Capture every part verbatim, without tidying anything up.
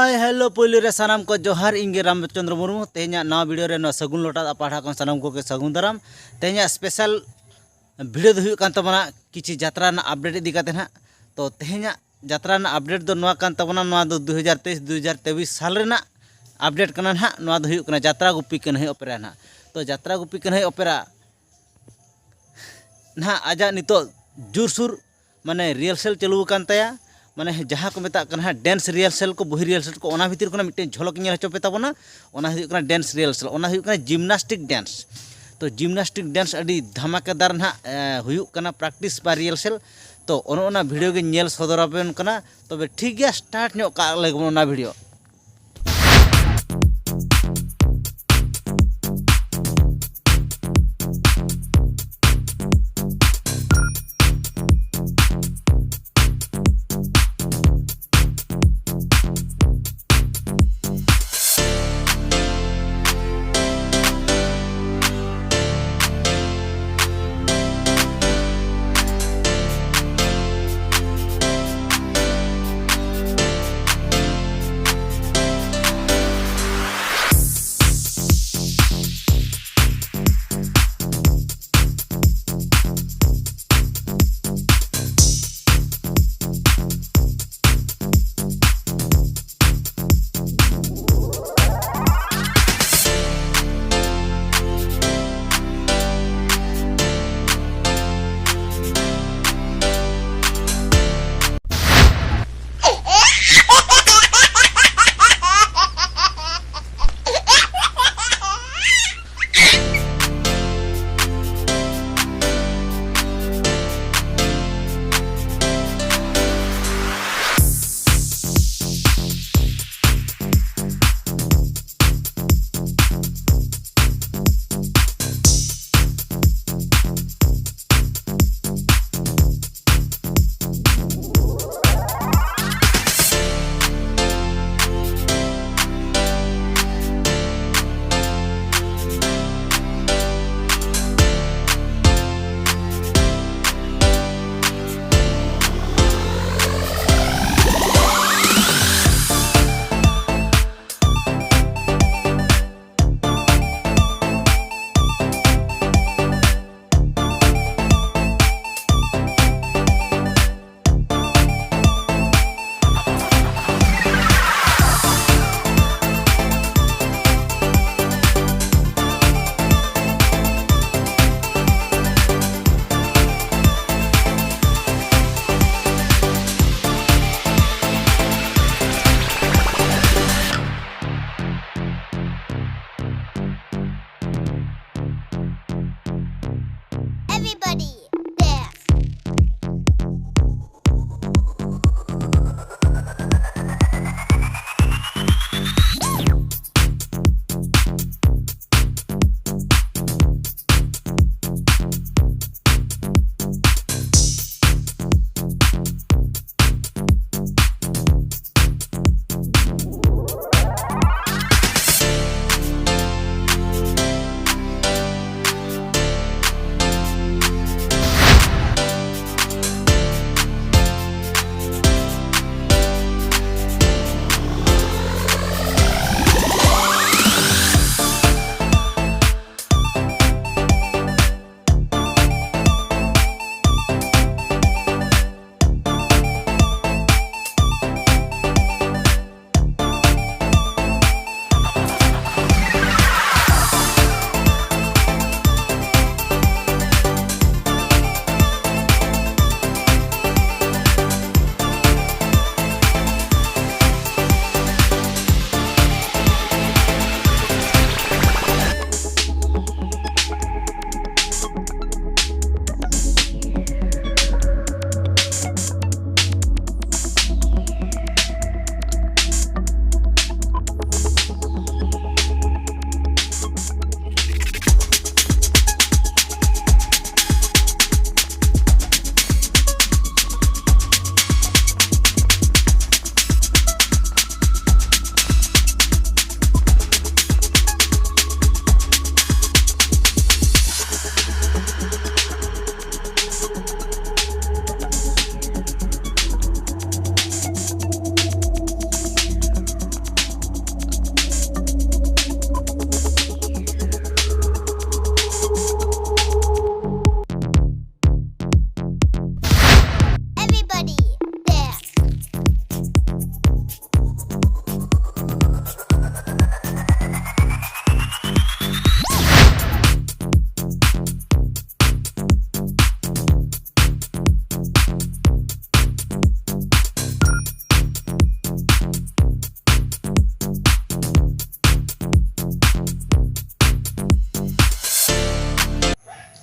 Hi hello, ᱯᱳᱭᱞᱳ ᱨᱮ ᱥᱟᱱᱟᱢ ᱠᱚ ᱡᱚᱦᱟᱨ᱾ ᱤᱧ ᱜᱮ ᱨᱟᱢᱪᱚᱸᱫᱽᱨᱚ ᱢᱩᱨᱢᱩ᱾ ᱛᱮᱦᱮᱧᱟᱜ ᱱᱟᱣᱟ ᱵᱷᱤᱰᱤᱭᱳ ᱨᱮ ᱱᱚᱣᱟ ᱥᱟᱹᱜᱩᱱ ᱞᱚᱴᱟ ᱯᱟᱦᱴᱟ ᱠᱷᱚᱱ ᱥᱟᱱᱟᱢ ᱠᱚᱜᱮ ᱥᱟᱹᱜᱩᱱ ᱫᱟᱨᱟᱢ᱾ ᱛᱮᱦᱮᱧᱟᱜ ᱥᱯᱮᱥᱟᱞ ᱵᱷᱤᱰᱤᱭᱳ ᱫᱚ ᱦᱩᱭᱩᱜ ᱠᱟᱱ ᱛᱟᱵᱚᱱᱟ ᱠᱤᱪᱷᱤ ᱡᱟᱛᱨᱟ ᱨᱮᱱᱟᱜ ᱟᱯᱰᱮᱴ ᱤᱫᱤ ᱠᱟᱛᱮ ᱱᱟᱦᱟᱜ᱾ ᱛᱚ ᱛᱮᱦᱮᱧᱟᱜ ᱡᱟᱛᱨᱟ ᱨᱮᱱᱟᱜ ᱟᱯᱰᱮᱴ ᱫᱚ ᱱᱚᱣᱟ ᱠᱟᱱ ᱛᱟᱵᱚᱱᱟ, ᱱᱚᱣᱟ ᱫᱚ ᱫᱩ ᱦᱟᱡᱟᱨ ᱛᱮᱭᱤᱥ ᱫᱩ ᱦᱟᱡᱟᱨ ᱛᱮᱭᱤᱥ ᱥᱟᱞ ᱨᱮᱱᱟᱜ ᱟᱯᱰᱮᱴ ᱠᱟᱱᱟ ᱱᱟᱦᱟᱜ᱾ ᱱᱚᱣᱟ ᱫᱚ ᱦᱩᱭᱩᱜ ᱠᱟᱱᱟ ᱡᱟᱛᱨᱟ ᱜᱩᱯᱤ ᱠᱟᱹᱱᱦᱟᱹᱭ ᱚᱯᱮᱨᱟ ᱱᱟᱦᱟᱜ᱾ ᱛᱚ ᱡᱟᱛᱨᱟ ᱜᱩᱯᱤ ᱠᱟᱹᱱᱦᱟᱹᱭ ᱚᱯᱮᱨᱟ ᱱᱟᱦᱟᱜ ᱟᱡᱟᱜ ᱱᱤᱛᱚᱜ ᱡᱳᱨᱥᱳᱨ ᱢᱟᱱᱮ ᱨᱤᱦᱟᱨᱥᱮᱞ ᱪᱟᱹᱞᱩ ᱟᱠᱟᱱ ᱛᱟᱭᱟ᱾ ᱢᱟᱱᱮ ᱡᱟᱦᱟᱸ ᱠᱚ ᱢᱮᱛᱟᱜ ᱠᱟᱱᱟ ᱦᱟᱸᱜ ᱰᱮᱱᱥ ᱨᱤᱦᱟᱨᱥᱮᱞ ᱠᱚ, ᱵᱚᱦᱤ ᱨᱤᱦᱟᱨᱥᱮᱞ ᱠᱚ, ᱚᱱᱟ ᱵᱷᱤᱛᱤᱨ ᱠᱷᱚᱱᱟᱜ ᱢᱤᱫᱴᱮᱱ ᱡᱷᱚᱞᱚᱠ ᱧᱮᱞ ᱦᱚᱪᱚ ᱯᱮ ᱛᱟᱵᱚᱱᱟ᱾ ᱚᱱᱟ ᱦᱩᱭᱩᱜ ᱠᱟᱱᱟ ᱰᱮᱱᱥ ᱨᱤᱦᱟᱨᱥᱮᱞ, ᱚᱱᱟ ᱦᱩᱭᱩᱜ ᱠᱟᱱᱟ ᱡᱤᱢᱱᱟᱥᱴᱤᱠ ᱰᱮᱱᱥ᱾ ᱛᱚ ᱡᱤᱢᱱᱟᱥᱴᱤᱠ ᱰᱮᱱᱥ ᱟᱹᱰᱤ ᱫᱷᱟᱢᱟᱠᱮᱫᱟᱨ ᱱᱟᱦᱟᱜ ᱮ, ᱦᱩᱭᱩᱜ ᱠᱟᱱᱟ ᱯᱨᱮᱠᱴᱤᱥ ᱵᱟ ᱨᱤᱦᱟᱨᱥᱮᱞ᱾ ᱛᱚ ᱚᱱᱮ ᱚᱱᱟ ᱵᱷᱤᱰᱤᱭᱳ ᱜᱮ ᱧᱮᱞ ᱥᱚᱫᱚᱨ ᱟᱵᱮᱱ ᱠᱟᱱᱟ᱾ ᱛᱚᱵᱮ ᱴᱷᱤᱠ ᱜᱮᱭᱟ, ᱥᱴᱟᱨᱴ ᱧᱚᱜ ᱠᱟᱜ ᱞᱮᱜᱮ ᱵᱚᱱ ᱚᱱᱟ ᱵᱷᱤᱰᱤᱭᱳ᱾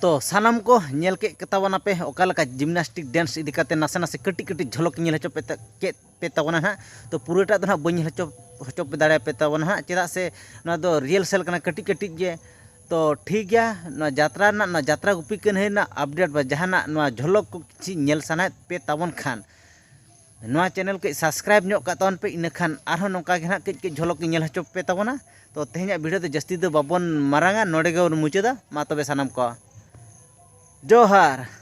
ᱛᱚ ᱥᱟᱱᱟᱢ ᱠᱚ ᱧᱮᱞ ᱠᱮᱫ ᱛᱟᱵᱚᱱᱟᱯᱮ ᱚᱠᱟ ᱞᱮᱠᱟ gymnastic dance ᱤᱫᱤ ᱠᱟᱛᱮ ᱱᱟᱥᱮ ᱱᱟᱥᱮ ᱠᱟᱹᱴᱤᱡ ᱠᱟᱹᱴᱤᱡ ᱡᱷᱚᱞᱚᱠ ᱧᱮᱞ ᱦᱚᱪᱚ ᱯᱮ ᱛᱟ- ᱠᱮᱫ ᱯᱮ ᱛᱟᱵᱚᱱᱟ ᱱᱟᱦᱟᱜ᱾ ᱛᱚ ᱯᱩᱨᱟᱹᱴᱟᱜ ᱫᱚ ᱱᱟᱦᱟᱜ ᱵᱟᱹᱧ ᱧᱮᱞ ᱦᱚᱪᱚ ᱦᱚᱪᱚ ᱯᱮ ᱫᱟᱲᱮᱭᱟᱯᱮ ᱛᱟᱵᱚᱱᱟ ᱱᱟᱦᱟᱜ, ᱪᱮᱫᱟᱜ ᱥᱮ ᱱᱚᱣᱟ ᱫᱚ rehearsal ᱠᱟᱱᱟ ᱠᱟᱹᱴᱤᱡ ᱠᱟᱹᱴᱤᱡ ᱜᱮ᱾ ᱛᱚ ᱴᱷᱤᱠ ᱜᱮᱭᱟ, ᱱᱚᱣᱟ ᱡᱟᱛᱨᱟ ᱨᱮᱱᱟᱜ, ᱱᱚᱣᱟ ᱡᱟᱛᱨᱟ ᱜᱩᱯᱤ ᱠᱟᱹᱱᱦᱤ ᱨᱮᱱᱟᱜ update ᱵᱟ ᱡᱟᱦᱟᱱᱟᱜ ᱱᱚᱣᱟ ᱡᱷᱚᱞᱚᱠ ᱠᱚ ᱠᱤᱪᱷᱤ ᱧᱮᱞ ᱥᱟᱱᱟᱭᱮᱫ ᱯᱮ ᱛᱟᱵᱚᱱ ᱠᱷᱟᱱ, ᱱᱚᱣᱟ channel ᱠᱟᱹᱡ subscribe ᱧᱚᱜ ᱠᱟᱜ ᱛᱟᱵᱚᱱ ᱯᱮ, ᱤᱱᱟᱹᱠᱷᱟᱱ ᱟᱨᱦᱚᱸ ᱱᱚᱝᱠᱟ ᱜᱮ ᱱᱟᱦᱟᱜ ᱠᱟᱹᱡ ᱠᱟᱹᱡ ᱡᱷᱚᱞᱚᱠ ᱤᱧ ᱧᱮᱞ ᱦᱚᱪᱚ ᱯᱮ ᱛᱟᱵᱚᱱᱟ᱾ ᱛᱚ ᱛᱮᱦᱮᱧᱟᱜ video ᱫᱚ ᱡᱟᱹᱥᱛᱤ ᱫᱚ ᱵᱟᱵᱚᱱ ᱢᱟᱨᱟᱝᱟ, ᱱᱚᱰᱮ ᱜᱮᱵᱚᱱ ᱢᱩᱪᱟᱹᱫᱟ᱾ ᱢᱟ ᱛᱚᱵᱮ ᱥᱟᱱᱟᱢ ᱠᱚ ᱡᱚᱦᱟᱨ᱾